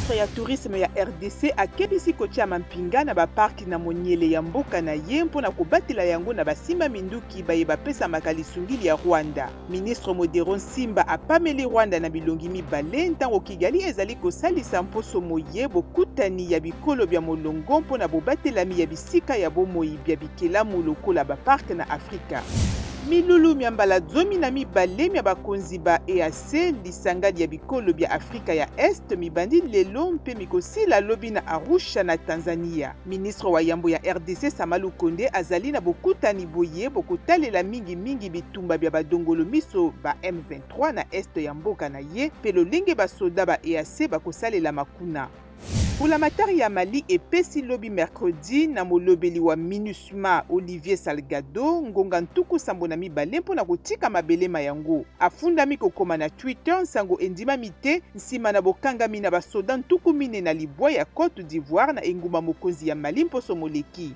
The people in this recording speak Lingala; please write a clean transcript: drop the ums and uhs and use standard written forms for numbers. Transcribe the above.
Ministre ya tourisme ya RDC akebisi kotia mampinga na ba parcs na monyele ya mboka na ye mpo na kobatela yango na basimba minduki baye bapesamaka lisungi lya Rwanda. Ministre Modero Nsimba apameli Rwanda na bilongi mibale ntango Kigali ezali kosalisa mposo moye bokutani ya bikolo bya molongo mpo na bobatelami ya bisika ya bomoi bya bikelamu lokola ba parcs na Afrika. Milulu mya mbala 12 mya bakonzi ba EAC, lisanga lya bikolo bya Afrika ya Est, mibandi lelo mpe mikosila lobi na Arusha na Tanzania. Ministre wa yambo ya rdc Sama Lukonde azali na bokutani boye bokotalela mingi mingi bitumba bya badongolo miso ba M23 na Est ya mboka na ye mpe lolenge basoda ba EAC bakosalelama kuna. Mbulamatari ya Mali epesi lobi mercredi na molobeli wa Minusma Olivier Salgado ngonga 72 mpo na kotika mabele ma yango. Afundami kokoma na Twitter nsango endimami te nsima na bokangami na basoda 49 ya Cote d'Ivoire na engumba mokonzi ya Mali mposo moleki.